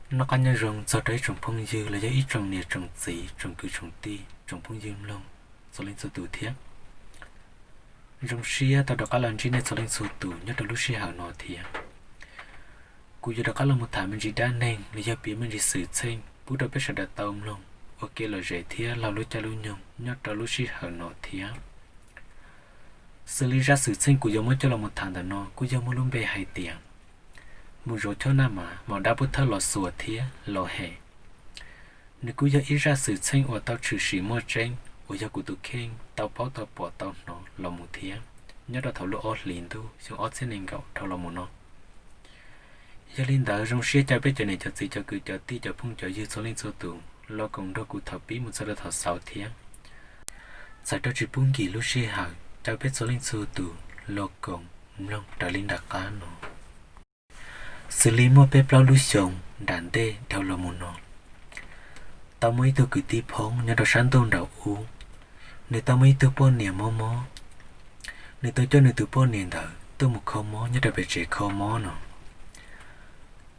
Noj qab nyob zoo txog rau ib tsoom phooj ywg los yog ib tsoom niam tsoom txiv, tsoom kwv tsoom tij, tsoom phooj ywg mloog txhua leej txhua tus thiab. Zoo siab tau rov qab los ntsib nej txhua leej txhua tus nyob rau lub sij hawm no thiab. Kuv yuav rov qab los mus tham me ntsis dab neeg los yog piav me ntsis xwm txheej pub rau peb sawv daws tau mloog ua kev lom zem thiab laug lub caij lub nyoog nyob rau lub sij hawm no thiab. Xws li zaj xwm txheej kuv yuav muab coj los mus tham ntawm no kuj yog muaj lub npe hais tias mus zov choj naj mas, mas dab pub thawj los xuas thiab los hem. Nws kuj yog ib zaj xwm txheej uas tau tshwm sim muaj tseeb uas yog kuv tus kheej tau paub tau pom tau hnov los mus thiab, nyob rau thaum lub ob hlis ntuj xyoo ob txhiab nees nkaum dhau los mus no. Yog li ntawd zoo siab caw peb cov niam cov txiv cov kwv cov tij cov phooj cov ywg txhua leej txhua tus los koom nrog kuv thaum pib mus txog rau thaum xaus thiab. Txhawm rau tsis pub nkim lub sij hawm, caw peb txhua leej txhua tus los koom mloog raws li nram qab no. Xws li muaj peb plaub lub xyoo nram ntej dhau los mus no, tau muaj ib tug kwv tij phoob nyob rau sab ntuj nraum ub, nws tau muaj ib tug poj niam mob mob. Nws tau coj nws tus poj niam ntawd tuaj mus kho mob nyob rau pem tsev kho mob no.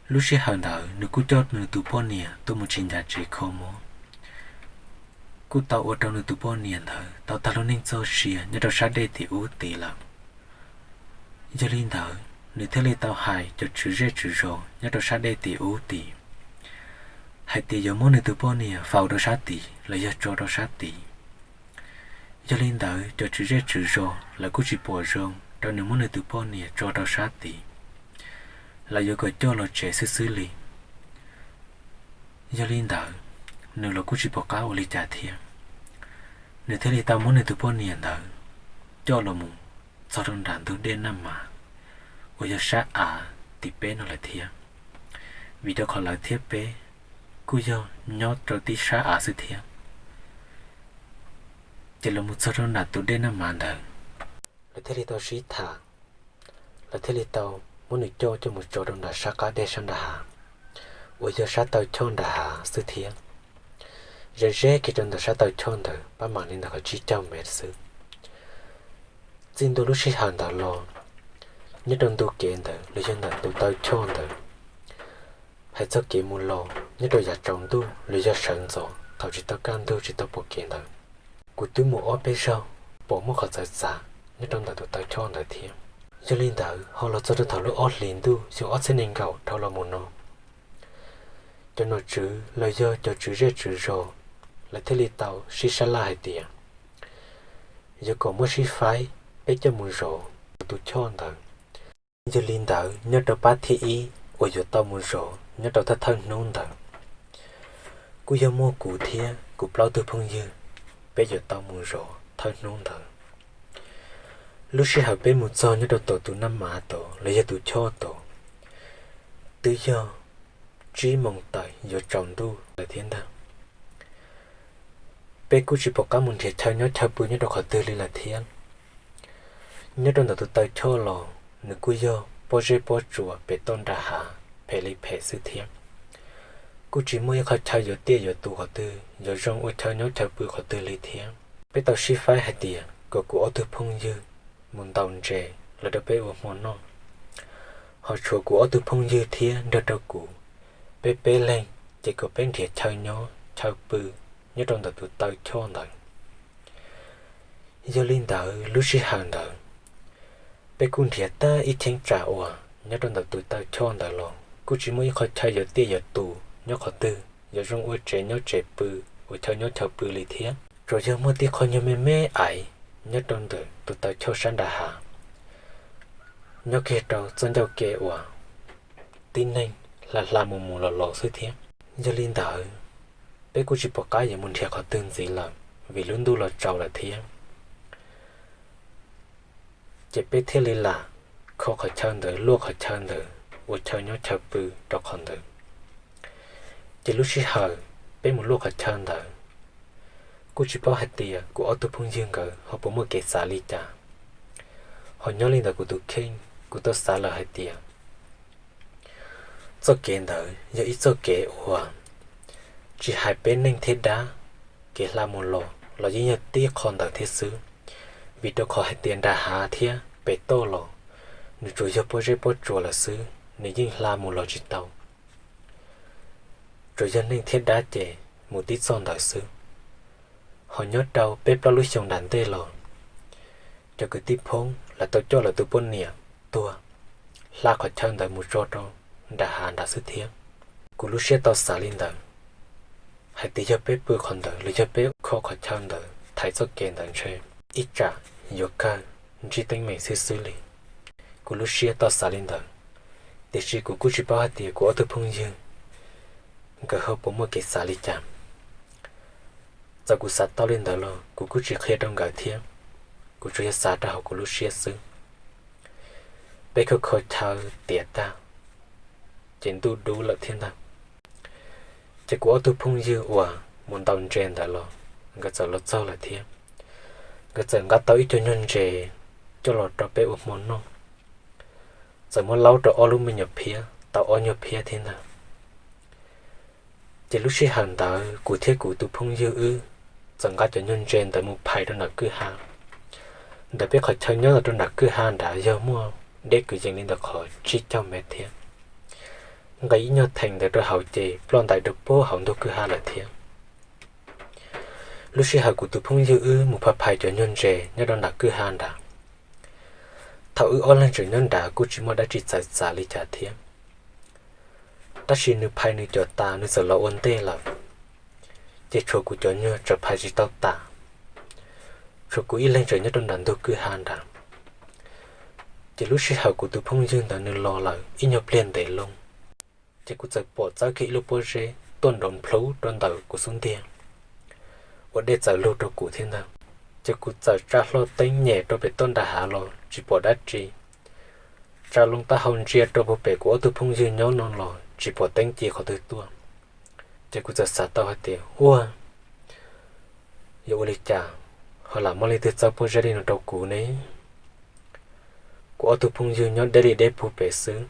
Lub sij hawm ntawd nws kuj coj nws tus poj niam tuaj mus tsis ncav tsev kho mob, kuj tau ua rau nws tus poj niam ntawd tau tag lub neej txoj sia nyob rau sab dej tim ub tid lawm. Yog li ntawd nws thiaj li tau hais cov tswv zej tswv zos nyob rau sab dej tim ub tid hais tias yuav muab nws tus poj niam faus rau sab tid los yog tso rau sab tid. Yog li ntawd cov tswv zej tswv zos lawv kuj tsis pom zoo rau nws muab nws tus poj niam tso rau sab tid, lawv yuav kom coj los tsev xwb xwb li. Yog li ntawd, nws los kuj tsis pom qab ua li cas thiab, nws thiaj li tau muab nws tus poj niam ntawd coj los mus txog rau nram ntug dej Naj Mas uas yog sab av tim peb no lawm thiab, vim rau qhov lawv thiab peb kuj yog nyob rau tib sab av xwb thiab. Ces los mus txog rau nram tus dej Naj Mas ntawd, lawv thiaj li tau sib tham, lawv thiaj li tau muab nws coj coj mus tso rau nram sab qab dej sab nram hav uas yog sab taw choj nram hav xwb thiab. Ze ze kiag rau ntawm sab taw choj ntawd pab mam li ntawm qhov tsib caug mev xwb. Txij ntua lub sij hawm ntawd los, nyob rau ntu kev ntawd los yog ntawm tus taw choj ntawd, hais txog kev mus los nyob rau yav tsaus ntuj los yog sawv ntxov thaum tsis tau kaj ntug tsis tau pom kev ntawd, kuv twb mus ob peb zaug pom muaj qhov txawv txav nyob rau ntawm tus taw choj ntawd thiab. Yog li ntawd ho los txog rau thaum lub ob hlis ntuj xyoo ob txhiab nees nkaum dhau los mus no, cov nom tswv los yog cov tswv zej tswv zos lawv thiaj li tau sib sab laj hais tias yuav kom muab sib faib peb coj mus zov tus choj ntawd. Yog li ntawd nyob rau pab thib ib uas yuav tau mus zov nyob rau thawj thawj hnub ntawd, kuj yog muaj kuv thiab kuv plaub tug phooj ywg, peb yuav tau mus zov thawj hnub ntawd. Lub sij hawm peb mus txog nyob rau tom tus Naj Mas tod los yog tus choj tod, twb yog tsib moos tawm yuav tsaus ntuj lawm thiab ntag. Peb kuj tsis pom qab mus nrhiav chaw nyob chaw pw nyob rau qhov twg li lawm thiab. Nyob rau ntawm tus taw choj los nws kuj yog pob zeb pob tsuas pem toj nram hav phem li phem xwb thiab. Kuj tsis muaj ib qhov chaw yuav tiaj yuav tus qhov twg yuav zoo ua chaw nyob chaw pw qhov twg li thiab. Peb tau sib faib hais tias kom kuv ob tug phooj ywg mus ntaus ntses los rau peb ua hmo noj, ho tshuav kuv ob tug phooj ywg thiab nrog rau kuv, peb peb leeg ces kom peb nrhiav chaw nyob chaw pw nyob rau ntawm tus taw choj ntawd. Yog li ntawd lub sij hawm ntawd, peb kuj nrhiav tag ib cheeb tsam uas nyob rau ntawm tus taw choj ntawd los kuj tsis muaj ib qhov chaw yuav tiaj yuav tus nyob qhov twg yuav zoo ua tsev nyob tsev pw, ua chaw nyob chaw pw li thiab. Tsuas yog muaj tib qho nyuag me me aiv nyob rau ntawm tus taw choj sab nram hav, nyob kiag rau txoj ncauj ke uas tib neeg hla hla mus mus los los xwb thiab. Yog li ntawd, peb kuj tsis pom qab yuav mus nrhiav qhov twg ntxiv lawm vim lub ntuj los tsaus lawm thiab. Ces peb thiaj li lam kho qhov chaw ntawd luaj qhov chaw ntawd ua chaw nyob chaw pw rau qhov ntawd. Ces lub sij hawm peb mus luaj qhov chaw ntawd, kuj tsis paub hais tias kuv ob tug phooj ywg nkawd ho puas muaj kev xav li cas. Ho nyob li ntawm kuv tus kheej, kuv tau xav lawm hais tias txoj kev ntawd yog ib txoj kev uas tsis hais peb neeg thiab dab, kev hla mus los los yeej yog tib qho ntawd thiab xwb, vim rau qhov hais tias nram hav thiab pem toj los nws tsuas yog pob zeb pob tsuas lawm xwb, nws yeej hla mus los tsis tau. tsuas yog neeg thiab dab ces mus tib txoj ntawd xwb. Ho nyob rau peb plaub lub xyoo nram ntej los, cov kwv tij Phoob lawv tau coj lawv tus poj niam tuag hla qhov chaw ntawd mus tso rau nram hav nrad xwb thiab. Kuv lub siab tau xav li ntawd, hais tias yog peb pw qhov ntawd los yog peb kho qhov chaw ntawd thaiv txoj kev ntawd ntshe ib tsam yuav kawg ntsib teeb meem xwb xwb li. Kuv lub siab tau xav li ntawd, tiam sis kuv kuj tsis paub hais tias kuv ob tug phooj ywg nkawd ho puas muaj kev xav li cas. Txawm kuv xav tau li ntawd los kuv kuj tsis qhia rau nkawd thiab, kuv tsuas yog xav rau hauv kuv lub siab xwb. Peb kho kho chaw tiav tag, ces ntuj dub lawm thiab ntag. Ces kuv ob tug phooj ywg uas mus ntaus ntses ntawd los, nkawd txawm los txog lawm thiab. Nkawd txawm nqa tau ib co nyuag ntses coj los rau peb ua hmo noj, txawm muab laub rau ob lub me nyuam phiab tau ob nyuag phiab thiab ntag. Ces lub sij hawm ntawd kuv thiab kuv tus phooj ywg wb txawm nqa cov nyuag ntses ntawd mus phais rau nram kwj ha. Ntawm peb qhov chaw nyob ntawd rau nram kwj ha nrad yog muaj deb kwv yees li ntawm qhov tsib caug mev thiab. Nqis ib nyuag theem ntawd rau hauv ces ploj ntais rau puag hauv ntug kwj ha lawm thiab. Lub sij hawm kuv tus phooj ywg wb mus phais phais cov nyuag ntses nyob rau nram kwj ha nrad, thaum wb ob leeg tseem nyob nrad kuj tsis muaj dab tsi txawv txav li cas thiab. Tab sis nws phais nws cov tas nws txawm los ua ntej lawm, ces tshuav kuv cov nyuag tseem phais tsis tau tas, tshuav kuv ib leeg tseem nyob rau nram ntug kwj ha nrad. Ces lub sij hawm kuv tus phooj ywg ntawd nws los lawm ib nyuag pliag ntev loo, ces kuv txawm pom txawb kiag ib lub pob zeb tuaj nrov nplhuv rau ntawm kuv xub ntiag, ua dej txawm lug rau kuv thiab ntag. Ces kuv txawm tsa hlo teeb nyem rau pem toj nram hav los tsis pom dab tsi, tsa loo taub hau ntsia rau puag pem kuv ob tug phooj ywg nyob no los tsis pom teeb ci qhov twg tuaj. Ces kuv txawm xav tau hais tias, ua, yuav ua li cas ho lam muaj leej twg txawb pob zeb li no rau kuv ne? Kuv ob tug phooj ywg nyob deb li deb puag pem xwb,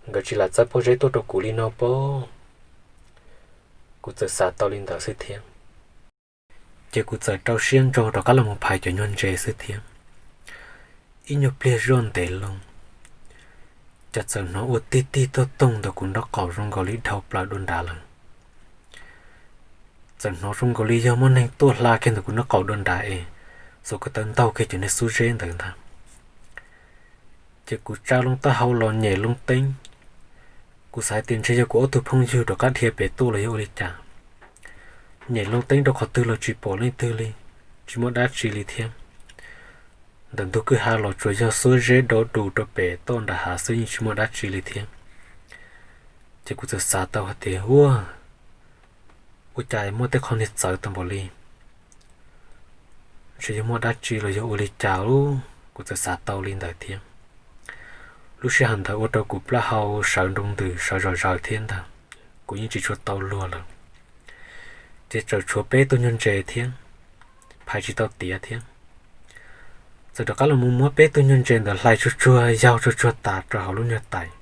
nkawd tsis lam txawb pob zeb tuaj rau kuv li no pob. Kuv txawm xav tau li ntawd xwb thiab. Ces kuv txawm rau siab ntso rov qab los mus phais cov nyuag ntses xwb thiab. Ib nyuag pliag zoj ntev loo, cas txawm hnov ua tig tig toog toog ntawm kuv nraub qaum zoo nkaus li dhau plaws dua nrad lawm. Txawm hnov zoo nkaus li yog muaj neeg tuaj hla kiag ntawm kuv nraub qaum dua nrad es xuas ko taw ntaug kiag cov niag xub zeb ntawd ntag. Ces kuv tsa loo taub hau los nyem loo teeb. Kuv xav hais tias ntshe yog kuv ob tug phooj ywg rov qab dhia pem tuaj los yog ua li cas. Nyem loo teeb rau qhov twg los tsis pom leej twg li, tsis muaj dab tsi li thiab. Ntawm ntug kwj ha los tsuas yog xuab zeb do dus rau pem toj nram hav xwb yeej tsis muaj dab tsi li thiab. Ces kuv txawm xav tau hais tias, ua, ua cas muaj tej qho niag txawv tau npaum li, ntshe yog muaj dab tsi los yog ua li cas ub, kuv txawm xav tau li ntawd thiab. Lub sij hawm ntawd ua rau kuv plaub hau sawv nroo ntws sawv zom zaws thiab ntag, kuv yeej tsis tshua tau luag lawm. Ces txawm tshuav peb tug nyuag ntses thiab, phais tsis tau tiav thiab. Txawm rov qab los mus muab peb tug nyuag ntses ntawd hlais tsuag tsuag yaug tsuag tsuag tas rau hauv lub nyuag tais.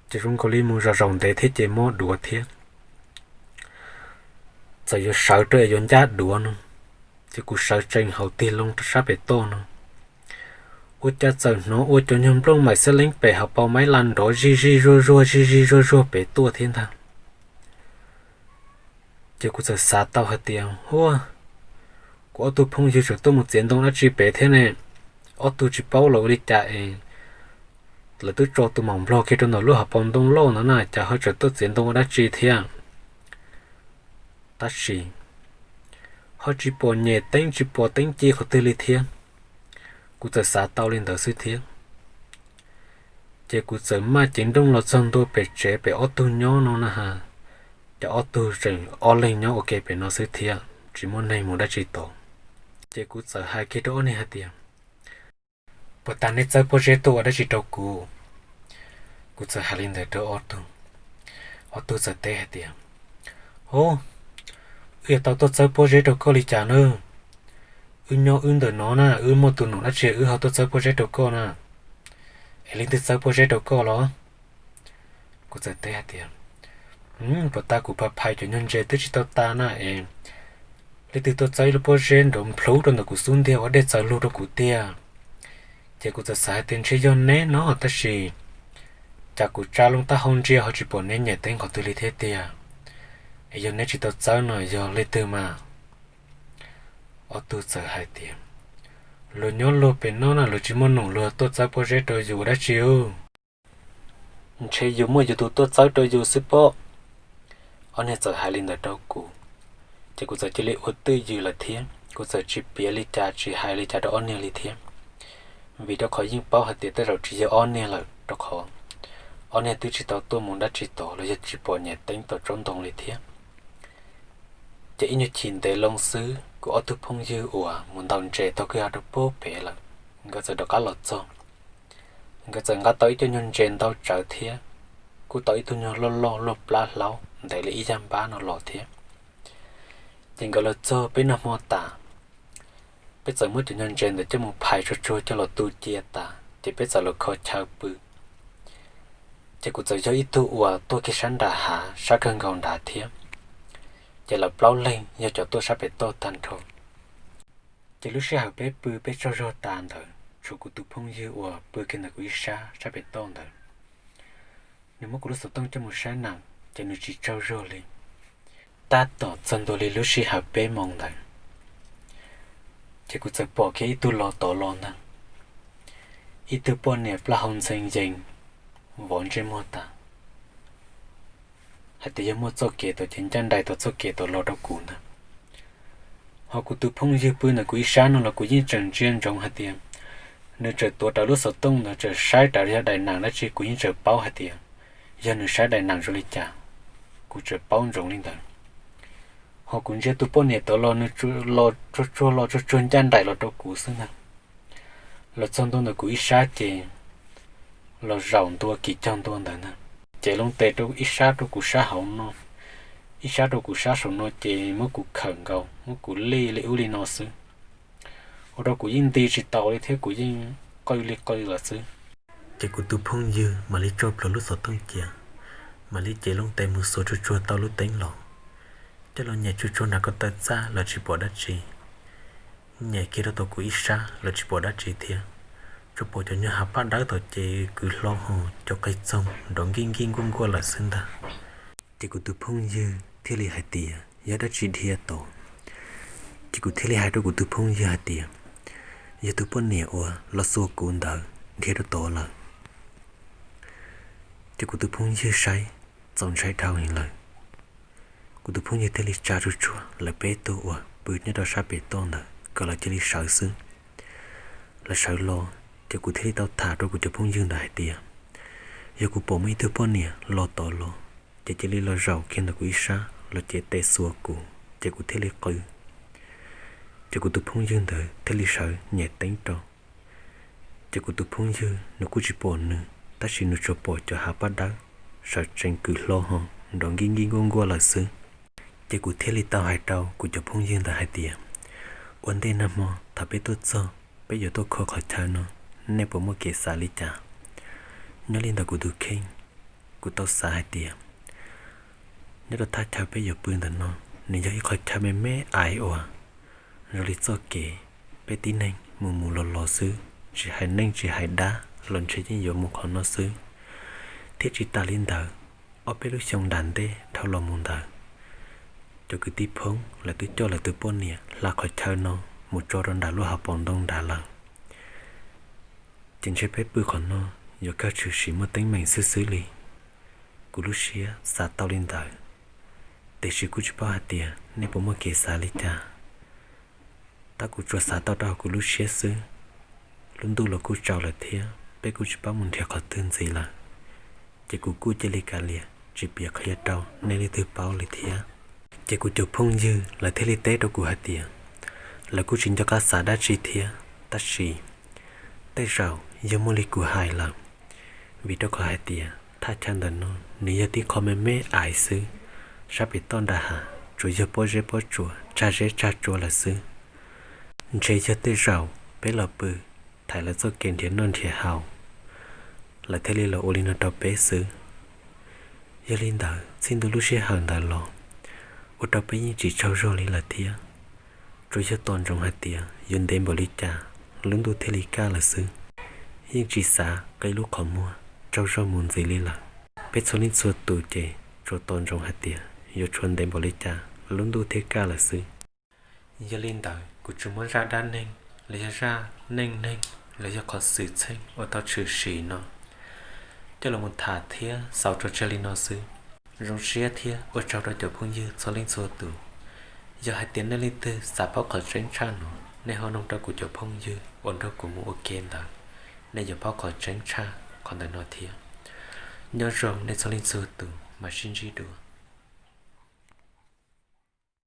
Ces zoo nkaus li mus zom zaum ntev thiab ces mob duav thiab. Txawm yuav sawv rau es yuav ncaj duav no, ces kuv sawv tsees hauv tig loo rau sab pem toj no, ua cas txawm hnov ua cov nyuag nplooj maim xeeb leeb pem hauv paus maib las nrov zij zij zuag zuag zij zij zuag zuag pem tuaj thiab ntag. Ces kuv txawm xav tau hais tias, ua, kuv ob tug phooj ywg tseem tuaj mus txiav ntoo dab tsi pem thiab ne, ob tug tsis paub los ua li cas es lawv twb tso tus maum nplog kiag rau ntawm lub hauv paus ntoo loj ntawd na, cas ho tseem tuaj txiav ntoo ua dab tsi thiab. Tab sis ho tsis pom nyem teeb tsis pom teeb ci qhov twg li thiab. Kuv txawm xav tau li ntawd xwb thiab. Ces kuv txawm maj cev nrooj los txog ntua pem tsev pem ob tug nyob no na ha, ces ob tug tseem ob leeg nyob ua ke pem no xwb thiab tsis muaj neeg mus dab tsi tod. Ces kuv txawm hais kiag rau ob neeg hais tias, puas tas neb txawb pob zeb tuaj ua dab tsi rau kuv? Kuv txawm hais li ntawd rau ob tug, ob tug txawm teb hais tias, hub, wb yuav tau tuaj txawb pob zeb rau koj li cas na? Wb nyob wb ntawm no na, wb muaj tus nom dab tsi wb ho tuaj txawb pob zeb rau koj na? Es leej twg txawb pob zeb rau koj los? Kuv txawm teb hais tias, puas tas kuv phais phais cov nyuag ntses twb tsis tau tas na es leej twg tuaj txawb ib lub pob zeb nrov nplhuv rau ntawm kuv xub ntiag ua dej txawv lug rau kuv tiag. Ces kuv txawm xav hais tias ntshe yog neb no tab sis Cas kuv tsa lub taub hau ntsia ho tsis pom neb nyem teeb qhov twg li thiab tiag? Es yog neb tsis tau txawb no yog leej twg mas? Ob tug txawm hais tias, luag nyob luag pem no na, luag tsis muaj num luag tuaj txawb pob zeb rau yus ua dab tsi ub? Ntshe yus muaj yus tus tuaj txawb rau yus xwb pob. Ob niag txawm hais li ntawd rau kuv, ces kuv txawm cia li ua twj ywm lawm thiab kuv txawm tsis piav li cas tsis hais li cas rau ob niag li thiab, vim rau qhov yeej paub hais tias tej zaum tsis yog ob niag lawm rau qhov ob niag twb tsis tau tuaj mus dab tsi tod los yog tsis pom nyem teeb tom tsob ntoo li thiab. Ces ib nyuag chim ntev loo xwb kuv ob tug phooj ywg uas mus ntaus ntses taug kwj ha rau puag pem lawm, nkawd txawm rov qab los txog. Nkawd txawm nqa tau ib co nyuag ntses ntau tsawv thiab kuj tau ib tug nyuag loj loj luaj plab hlaub ntev li ib yag npab no los thiab. Ces nkawd los txog peb noj hmo tas, peb txawm muab cov nyuag ntses ntawd coj mus phais tsuag tsuag coj los tu cia tas ces peb txawm los kho chaw pw. Ces kuv txawm yog ib tug uas tuaj kiag sab nram hav sab kawg nkaus nrad thiab, ces lawv plaub leeg yog cov tuaj sab pem toj tag nrho. Ces lub sij hawm peb pw peb tsaug zog tas ntawd tshuav kuv tus phooj ywg uas pw kiag ntawm kuv ib sab sab pem toj ntawd, nws muab kuv lub xov tooj coj mus saib na, ces nws tsis tsaug zog li. Tab tom txog ntua li lub sij hawm peb moos ntawd, ces kuv txawm pom kiag ib tug los tod los ntag, ib tug poj niam plaub hau ntxhee yees vov ntsej muag tas, hais tias yog muaj txoj kev tod ces ncaj nraim tau txoj kev tod los rau kuv ntag. Ho kuv tus phooj ywg pw ntawm kuv ib sab no los kuv yeej tseem ntsia ntsoov hais tias nws tseem tuav rawv lub xov tooj ntawd tseem saib rawv yog daim nam dab tsi, kuv yeej tseem paub hais tias yog nws saib daim nam zoo li cas, kuv tseem paub ntsoov li ntawd. Ho kuv ntsia tus poj niam tod los nws los tsuag tsuag los tsuag tsuag ncaj nraim los rau kuv xwb ntag. Los txog ntua ntawm kuv ib sab ces los zaum ntua kiv cog ntua ntawd ntag, ces loo tes rau ib sab rau kuv sab hauv no, ib sab rau kuv sab saum no ces muab kuv khawm nkaus muab kuv lij li ub li no xwb, ua rau kuv yeej nti tsis tau li thiab kuv yeej qw li qw lawm xwb. Ces kuv tus phooj ywg mam li tso plhuav lub xov tooj cia, mam li cev loo tes mus xuas tsuag tsuag tau lub teeb los, coj los nyem tsuag tsuag nram ko taw txaj los tsis pom dab tsi, nyem kiag rau tom kuv ib sab los tsis pom dab tsi thiab, tsuas pom cov nyuag hav paj dawb tom ces kwv hlo ho cov qe txoog nrov nkij nkij nkuaj nkuaj lawm xwb ntag. Ces kuv tus phooj ywg thiaj li hais tias yog dab tsi dhia tod. Ces kuv thiaj li hais rau kuv tus phooj ywg hais tias yog tus poj niam uas los xuas kuv ntawd dhia rau tod lawm. Ces kuv tus phooj ywg saib txaus ntshai dhau heev lawm. Kuv tus phooj ywg thiaj li tsa tsuag tsuag lawv peb tug uas pw nyob rau sab pem toj ntawd kom lawv cia li sawv xwb. Lawv sawv los, ces kuv thiaj li tau tham rau kuv cov phooj ywg ntawd hais tias yog kuv pom muaj ib tug poj niam los tod los, ces cia li los zaum kiag ntawm kuv ib sab los cev tes xuas kuv, ces kuv thiaj li qw. Ces kuv tus phooj ywg ntawd thiaj li sawv nyem teeb rau. Ces kuv tus phooj ywg nws kuj tsis pom nws, tab sis nws tsuas pom cov hav paj dawb sawv tsees kwv hlo ho nrov nkij nkij nkuaj nkuaj lawm xwb. Ces kuv thiaj li tau hais rau kuv cov phooj ywg ntawd hais tias ua ntej nag hmo thaum peb tuaj txog, peb yuav tuaj kho qhov chaw no, nej puas muaj kev xav li cas? Nyob li ntawm kuv tus kheej, kuv tau xav hais tias nyob rau thaj chaw peb yuav pw ntawm no, nws yog ib qhov chaw me me aiv uas zoo li txoj kev peb tib neeg mus mus los los xwb, tsis hais neeg tsis hais dab los ntshe yeej yuav mus qhov no xwb. Thiab tsis tas li ntawd, ob peb lub xyoo nram ntej dhau los mus ntawd, cov kwv tij phoob lawv twb coj lawv tus poj niam hla qhov chaw no mus tso rau nram lub hav paus ntoo nrad lawm. Ces ntshe peb pw qhov no yuav kawg tshwm sim muaj teeb meem xwb xwb li. Kuv lub siab xav tau li ntawd, tiam sis kuj tsis paub hais tias nej puas muaj kev xav li cas. Tab kuv tsuas xav tau rau hauv kuv lub siab xwb. Lub ntuj los kuj tsaus lawm thiab peb kuj tsis paub mus nrhiav qhov twg ntxiv lawm, ces kuv kuj cia li kav liam tsis piav qhia rau nej leej twg paub li thiab. Ces kuv cov phooj ywg lawv thiaj li teb rau kuv hais tias lawv kuj tsis nco qab xav dab tsi thiab, tab sis tej zaum yog muaj li kuv hais lawm, vim rau qhov hais tias thaj chaw ntawm no nws yog tib qho me me aiv xwb, sab pem toj nram hav tsuas yog pob zeb pob tsuas tsag zeb tsag tsua lawm xwb. Ntshe yog tej zaum peb los pw, thaiv lawv txoj kev nrhiav noj nrhiav haus, lawv thiaj li los ua li no rau peb xwb. Yog li ntawd txij ntua lub sij hawm ntawd los, ua rau peb yeej tsis tsaug zog li lawm thiab. Tsuas yog tos ntsoov hais tias yuav ntev npaum li cas lub ntuj thiaj li kaj lawm xwb, yeej tsis xav qi lub qhov muag tsaug zog mus ntxiv li lawm. Peb txhua leej txhua tus ces tsuas tos ntsoov hais tias yuav tshuav ntev npaum li cas lub ntuj thiaj kaj lawm xwb. Yog li ntawd kuv tsuas muab zaj dab neeg los yog zaj neej neeg los yog qhov xwm txheej uas tau tshwm sim no coj los tham thiab xaus rau tsawg li no xwb. Zoo siab thiab ua tsaug rau cov phooj ywg txhua leej txhua tus. Yog hais tias nej leej twg xav paub qhov tseeb tshaj no, nej ho noog rau kuv cov phooj ywg uas nrog kuv mus ua ke ntawd, nej yuav paub qhov tseeb tshaj qhov ntawm no thiab. Nyob zoo nej txhua leej txhua tus, mam sib ntsib dua.